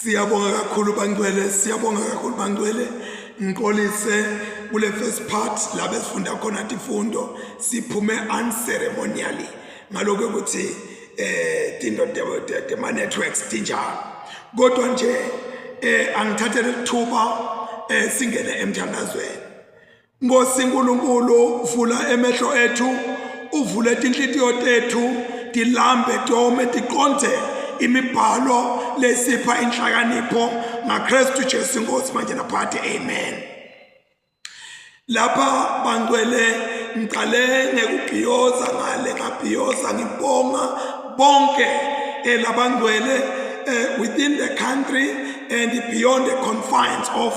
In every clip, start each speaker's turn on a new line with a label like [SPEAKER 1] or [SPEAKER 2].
[SPEAKER 1] Siyabonga kakhulu bangcwele, siyabonga kakhulu bangcwele. Ngiqolise kule first part la besifunda khona tifundo siphume unceremonially ngalokho ukuthi eh tinto tema networks tinjalo. Kodwa nje eh angithathele ithuba eh singene emthandazweni. Nkosi Nkulunkulu vula emehlo ethu uvule tinhlitiyo tethu tilambe tome tiqonde imibhalo lesipha inhlakanipho ngaKristu Jesu inkosi manje naphakade. Amen. Lapha bangcwele ngiqale ngekubhiyoza ngale ngabhiyoza ngibonga bonke elabangcwele within the country and beyond the confines of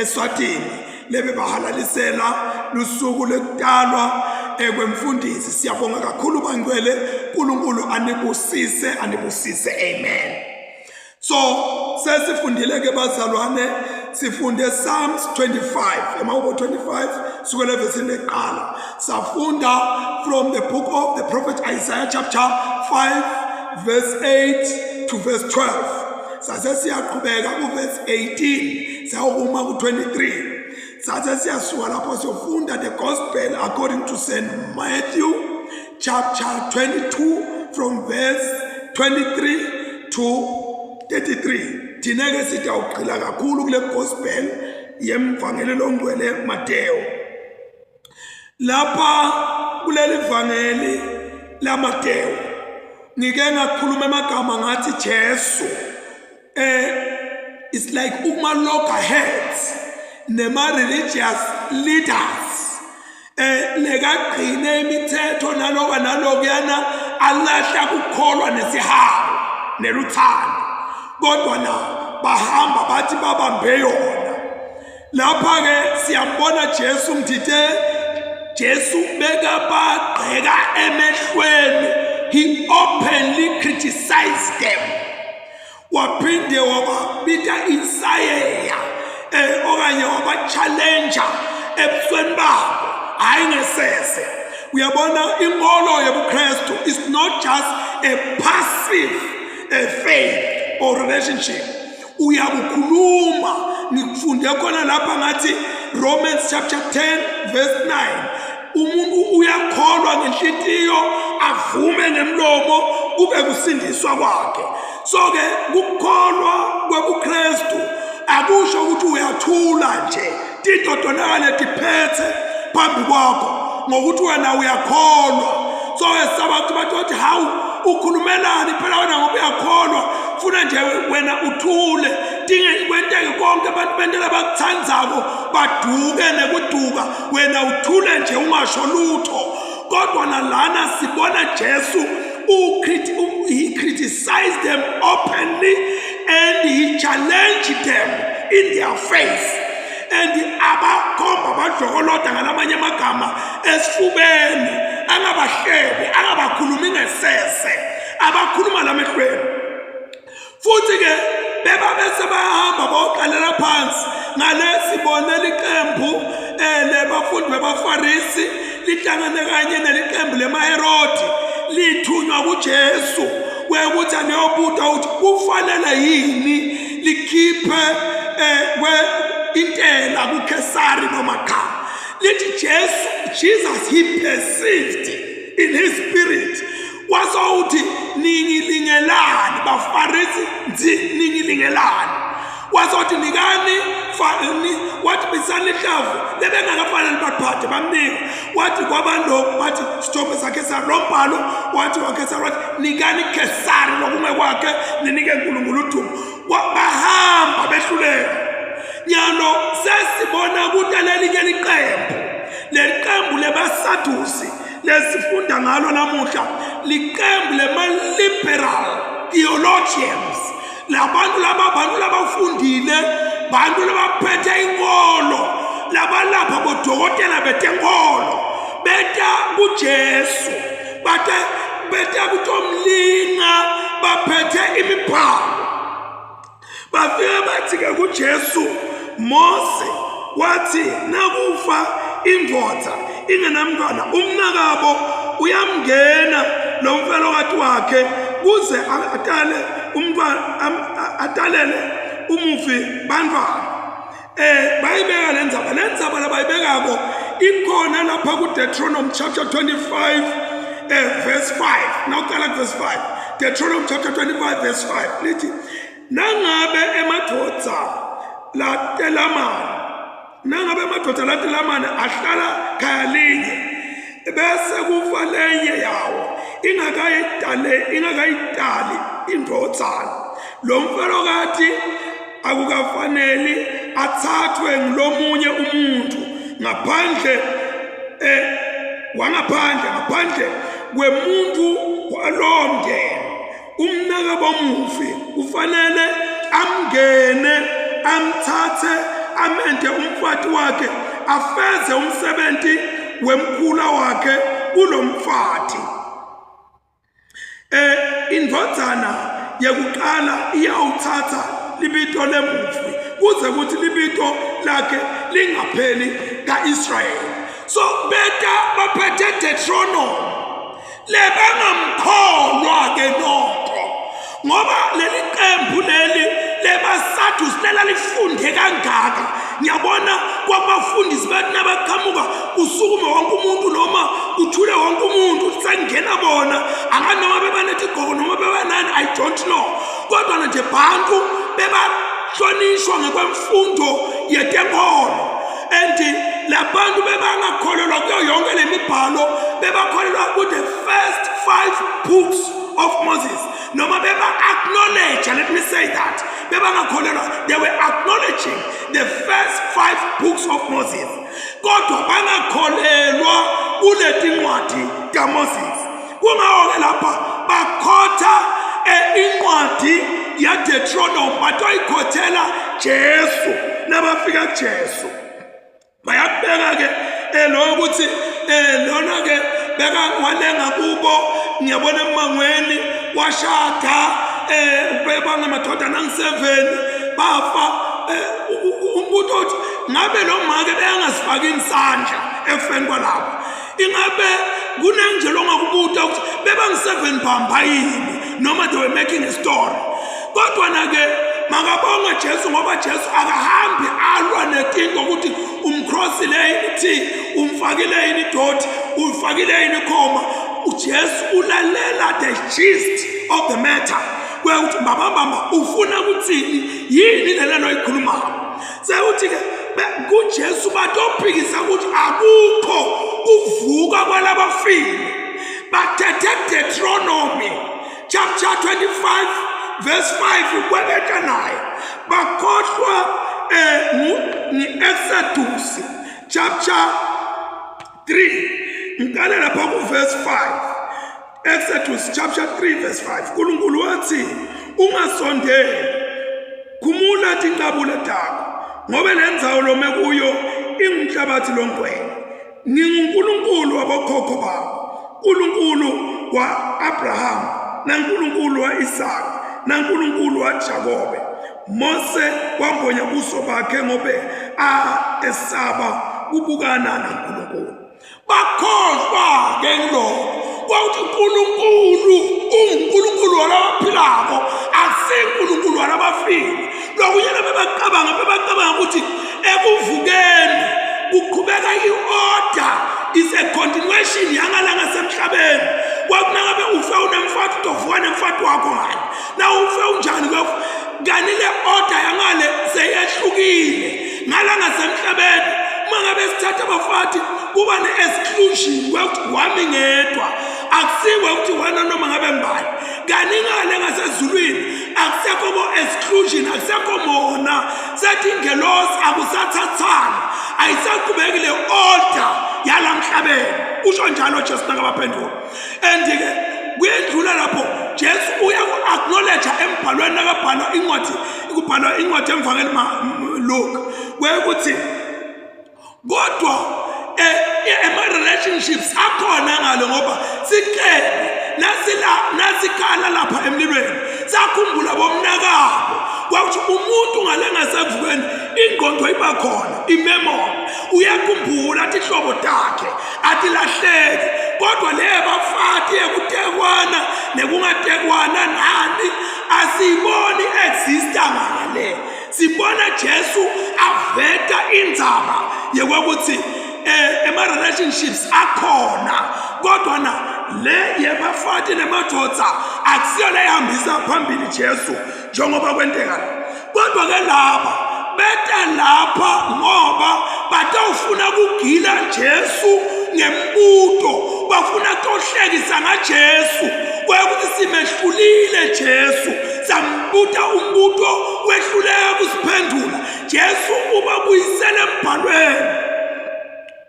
[SPEAKER 1] Eswatini lebe bahalalisela lusuku lekutalwa kwemfundisi. Siyabonga kakhulu bangcwele, uNkulunkulu anibusise, anibusise. Amen. So sesifundile ke bazalwane, sifunde Psalms 25, emahubo 25 sukela evesini leqala. Safunda from the book of the prophet Isaiah chapter 5 verse 8 to verse 12. Sase siyaqhubeka ku verse 18 sayokuma ku 23. Sase siyasuka lapho siyofunda the gospel according to St Matthew chapter 22 from verse 23 to 33. Thina ke sitawugxila kakhulu kule gospel yemvangeli longcwele Mateo. Lapha kuleli vangeli laMatewu ngike ngakhuluma amagama ngathi Jesu it's like uma loggerheads nema religious leaders lekagcine imithetho naloka nalokuyana alahla kukholwa nesihawu neluthando, kodwa na bahamba bathi babambe yona. Lapha ke siyambona Jesu, ngithithe Jesu bekabagqeka emehlweni, he openly criticized them, waphinde wababita insayeya okanye waba-challenge ebusweni babo, hhayi ngesese. Uyabona, inkolo yobuKristu is not just a passive a faith or relationship. Uyakukhuluma, ngikufunde khona lapha ngathi Romans chapter 10 verse 9, umuntu uyakholwa ngenhlitiyo avume ngemlomo kube kusindiswa kwakhe. So ke kukholwa kwebuKristu akusho ukuthi uyathula nje tinto tonakale tiphethe phambi kwakho ngokuthi wena uyakholwa. So ke sabantu bathi hawu, ukhulumelani phela wena ngoba uyakholwa, funa nje wena uthule tinge kwenteke konke, abantu bentela bakuthandzako baduke nekuduka, wena uthule nje ungasho lutho. Kodwa nalana sibona Jesu he criticized them openly and he challenged them in their face, and abakhomba badlokoloda ngalamanye amagama esifubeni, angabahlebi, angabakhulumi ngesese, abakhuluma lamehlweni. Futhi ke beba bese bayahamba boqalela phansi ngale. Sibone liqembu lebafundi bebaFarisi lihlangane kanye neliqembu lemaHerodi, lithunywa kuJesu kwekuthi aliyobuta ukuthi kufanele yini likhiphe kwe intela kuKhesari noma cha. Lithi Jesu, Jesus, he perceived in his spirit, wasawuthi ningilingelani baFarisi, nzi ningilingelani? Wasothi nikani, wathi bisani ihlavu lebengakafanele baphathe, bamnika. Wathi kwabalokhu bathi sithombe saKhesari lo mbhalo, wathi waKhesari, wathi nikani Khesari lokungekwakhe, ninike uNkulunkulu udumo. Bahamba behluleka. Nyalo sesibona kuta lelinye liqembu, leliqembu lebaSadusi lesifunda ngalo namuhla, liqembu lema-liberal theologians, labantu laba bantu labafundile, bantu labaphethe inkolo, labalapha bodokotela betenkolo, beta kuJesu bate beta kutomlinga baphethe imibhalo. Bafike bathi-ke kuJesu, Mose wathi nakufa indoda ingenamntwana, umnakabo uyamngena lo mfelokati wakhe kuze atale umntwana atalele umufi bantwana. Bayibeka lendzaba, lendzaba labayibekako ikhona lapha ku Deuteronomy chapter 25 verse 5. Nawuqala ku verse 5, Deuteronomy chapter 25 verse 5 lithi, nangabe emadvodza latelamane, nangabe emadvodza latelamane ahlala khaya linye, bese kufa lenye yawo ingakayitale ingakayitali indvodzana, lo mfelokati akukafaneli athathwe ngulomunye umuntu ngaphandle wangaphandle, ngaphandle kwemuntu walowo mndeni. Umnaka bomufi kufanele amngene, amthathe, amente umfati wakhe, afeze umsebenzi wemkhula wakhe kulomfati. Indvodzana yekuqala iyawuthatha libito lemufi kuze kuthi libito lakhe lingapheli kaIsrayeli. So beta baphethe Deuteronomy lebangamkholwa ke nokho, ngoba leli qembu leli lebaSadusi lelalifunde kangaka. Ngiyabona kwabafundisi bathi nabaqhamuka kusukume wonke umuntu noma kuthule wonke umuntu, sengena bona anganoma bebanetigqoko noma bebanani, I don't know, kodwa nje bantu bebahlonishwa ngekwemfundo yetenkolo. And labantu bebangakholelwa kuyo yonke le mibhalo, bebakholelwa ku-the first 5 books of Moses, noma beba-acknowledge, let me say that, bebangakholelwa, they were acknowledging the first 5 books of Moses, kodwa bangakholelwa kuletincwadi kaMoses. Kungawo-ke lapha bakhotha incwadi yaDeuteronomy, batoyikhothela Jesu. Nabafika kuJesu bayakubeka ke lo ukuthi lona ke beka walenga kubo, ngiyabona emangweni washada, bebangamadodana angu-7, bafa. Umbuto uthi ngabe lo make beyangasifaki isandla ekufeni kwalapho? Ingabe kunenje longakubuta ukuthi bebangu-7 bamba yini, noma they were making a story? Kodwa na-ke makabonge Jesu, ngoba Jesu akahambi alwa netinto ukuthi umcrossile yini t, umfakile yini dot, umfakile yini comma. UJesu ulalela the gist of the matter, kwekuthi mbabambamba ufuna ukuthini, yini lena loyikhulumayo. Sekuthi-ke kuJesu batophikisa ukuthi akukho kuvuka kwalabafile, bathethe Deuteronomy chapter 25 verse 5 kwebeta naye, bakhohlwa ngi-Exodus chapter 3. Ngiqale lapha ku-verse 5, Exodus chapter 3 verse 5. uNkulunkulu wathi, ungasondeli, khumula tinqabule takho, ngoba le ndzawo lome kuyo ingumhlabathi longcwele. NginguNkulunkulu wabokhokho bakho, uNkulunkulu wa-Abraham naNkulunkulu wa-Isaka naNkulunkulu waJakobe. Mose wambonya buso bakhe ngobe a esaba kubukana naNkulunkulu. Bakhohlwa ke ngilokho kwakuthi uNkulunkulu unguNkulunkulu walabaphilako, akusiNkulunkulu walabafile. Lokunyana bebacabanga ukuthi ekuvukeni kuqhubeka i-order, is a continuation yangala ngasemhlabeni. Kwakunangabe ufe unemfati, utovuka nemfati wakho ngani, na ufe unjani, kani le order yangale seyehlukile ngala ngasemhlabeni. Uma ngabe sithatha abafati kuba ne-exclusion, kwekuthi wami ngedwa, akusiwe ukuthi wena noma ngabe ngibani. Kani ngale ngasezulwini akusekho bo-exclusion, akusekho mona, sethi ingelosi akusathathana, ayisaqhubeki le order yala mhlabeni. Usho njalo Jesu nakabaphendula. And-ke kuyendlula lapho Jesu uyaku-acknowledge embhalweni nakabhalwa incwadi, kubhalwa incwadi emvangeli Luke, kwekuthi kodwa ema-relationships akhona ngalo, ngoba sicele nasila nasikhala lapha emlilweni sakhumbula bomnakabo, kwakuthi umuntu ngale ngasevukweni ingqondo iba khona, imemory, uyakhumbula tihlobo takhe atilahleki. Kodwa le bafati yekutekwana nekungatekwana nani asiyiboni exista ngale. Sibona Jesu aveta indzaba yekwekuthi eh ema relationships akhona kodwa na le yebafati nemadvodza akusiyo leyihambisa phambili Jesu njengoba kwenteka kodwa ke laba beta lapha ngoba batawufuna kugila Jesu ngembuto bafuna kutohlekisa ngaJesu kwekuthi simehlulile Jesu sambuta umbuto wehluleka kusiphendula Jesu ubabuyisela embhalweni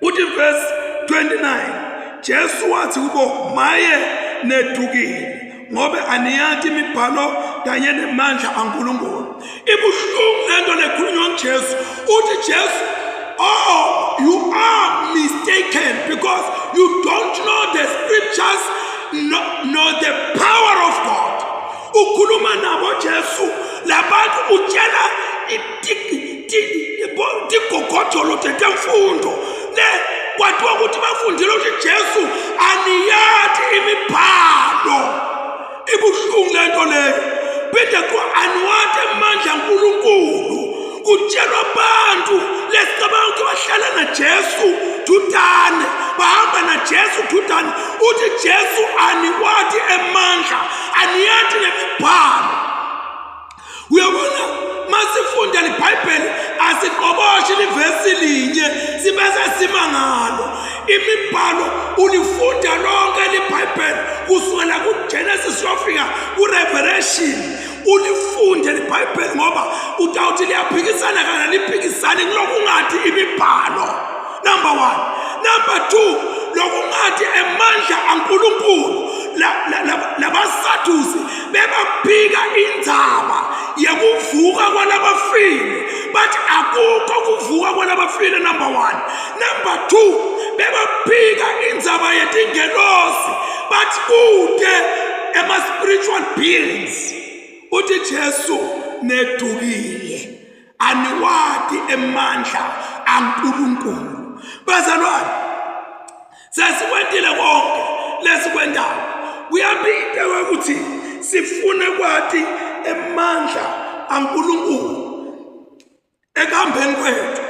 [SPEAKER 1] uthi verse 29 Jesu wathi kubo maye nedukile ngobe aniyati imibhalo kanye nemandla aNkulunkulu ibuhlungu lento lekhulunywa nguJesu uthi Jesu oh you are mistaken because you don't know the scriptures nor the power of God ukhuluma nabo Jesu labantu utshela tigogodolo tetemfundo le kwathiwa ukuthi bafundile ukuthi Jesu aniyati imibhalo ibuhlungu lento leyo phinde kuthiwa aniwati amandla aNkulunkulu kutshelwa abantu lesicabanga ukuthi bahlala naJesu dudane bahamba naJesu dudane uthi Jesu aniwati emandla aniyati nemibhalo uyabona masifunda libhayibheli asiqoboshi livesi linye sibese sima ngalo imibhalo ulifunda lonke libhayibheli kusukela kugenesis yofika kurevelation ulifunde libhayibheli ngoba utawuthi liyaphikisana kana liphikisane kulokungathi imibhalo number one number two lokungathi emandla aNkulunkulu labasadusi bebaphika indzaba yekuvuka kwalabafile bathi akukho kuvuka kwalabafile number one number two bebaphika indzaba yetingelosi bathi kude ema-spiritual beings uthi Jesu nedukile aniwati emandla aNkulunkulu bazalwane sesikwentile konke lesikwendayo kuyabita ukuthi sifune kwati emandla aNkulunkulu ekuhambeni kwethu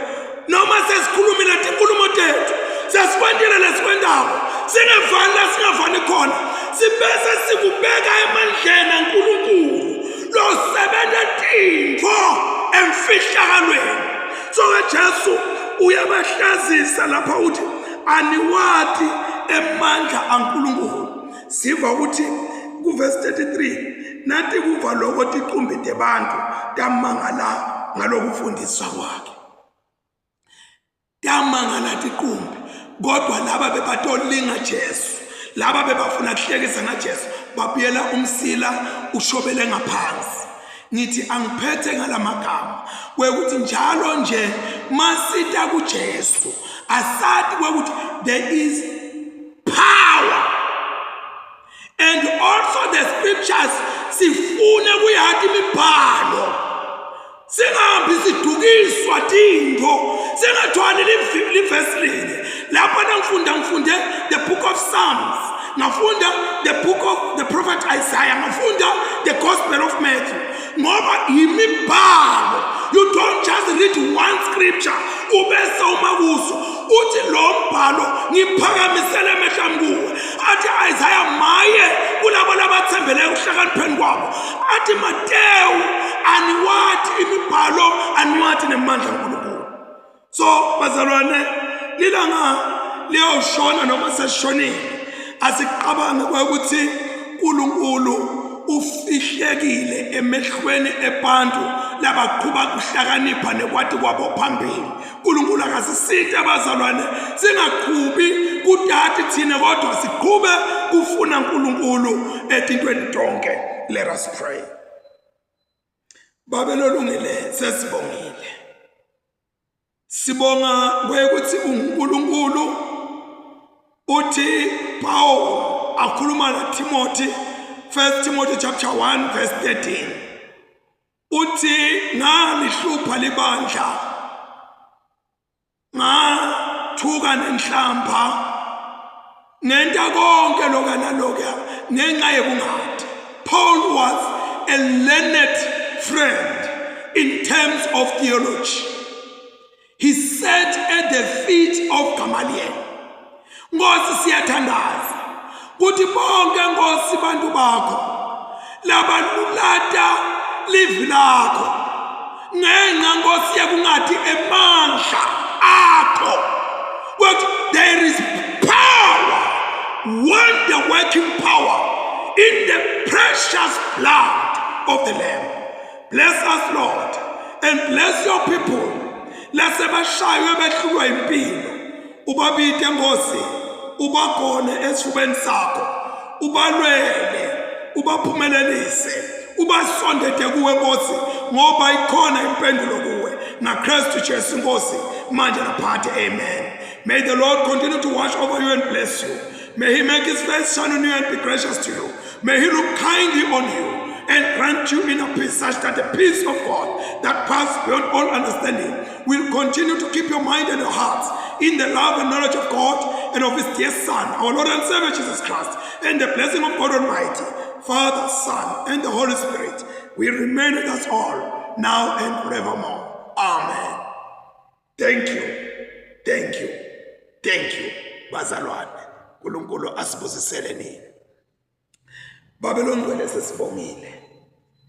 [SPEAKER 1] noma sesikhulumile tinkulumo tethu sesikwentile lesikwentako singevani la singavani khona sibese sikubeka emandleni aNkulunkulu losebenza tintfo emfihlakalweni so ke Jesu uyabahlazisa lapha uthi aniwati emandla aNkulunkulu siva ukuthi kuvesi 33 nathi kuva lokho tiqumbi tebantu tamangala ngalokufundiswa kwakhe tamangala tiqumbi kodwa laba bebatolinga Jesu laba bebafuna kuhlekisa ngaJesu babuyela umsila ushobele ngaphansi ngithi angiphethe ngalamagama kwekuthi njalo nje masita kuJesu asati kwekuthi there is power and also the scriptures sifune kuyati imibhalo singahambi sidukiswa tintfo singathwali livesi linye lapho nangifunda ngifunde the book of psalms ngafunda the book of the prophet isaiah ngafunda the gospel of matthew ngoba yimibhalo you don't just read one scripture ubese uma kuso uthi lo mbhalo ngiphakamisele amehlo ami kuwe athi Isaiah maye kulabo labathembele ekuhlakanipheni kwabo athi Matewu aniwathi imibhalo aniwathi nemandla kaNkulunkulu so bazalwane lilanga liyawushona noma sesishonile asiqabange ukuthi uNkulunkulu ufihlekile emehlweni ebantu labaqhuba kuhlakanipha nekwati kwabo phambili uNkulunkulu akasisite abazalwane singaqhubi kudati thina kodwa siqhube kufuna uNkulunkulu etintweni tonke let us pray Babe lolungile sesibongile sibonga kwekuthi uNkulunkulu uthi Paul akhuluma naTimothy 1 Timothy chapter 1 verse 13 uthi ngalihlupha libandla ngathuka nenhlamba ngenta konke lokana lokuya ngenxa yekungadi Paul was a learned friend in terms of theology. He sat at the feet of Gamaliel. Nkosi siyathandaza kuthi bonke Nkosi bantu bakho labalulata livi lakho ngenxa Nkosi yekungathi emandla akho ukuthi there is power wonder working power in the precious blood of the lamb. Bless us Lord and bless your people lasebashaywe behlulwa impilo ubabite Nkosi ubagone esifubeni sakho ubalwele ubaphumelelise ubasondede kuwe Nkosi ngoba ikhona impendulo kuwe ngaKristu Jesu Nkosi manje naphathe amen. May the Lord continue to watch over you and bless you. May he make his face shine on you and be gracious to you. May he look kindly on you and grant you inner peace, such that the peace of God that passes beyond all understanding will continue to keep your mind and your hearts in the love and knowledge of God and of his dear Son, our Lord and Savior Jesus Christ, and the blessing of God Almighty, Father, Son, and the Holy Spirit will remain with us all, now and forevermore. Amen. Thank you. Thank you. Thank you. Bazalwane. uNkulunkulu asibusisele nini. Babe longcwele sesibongile.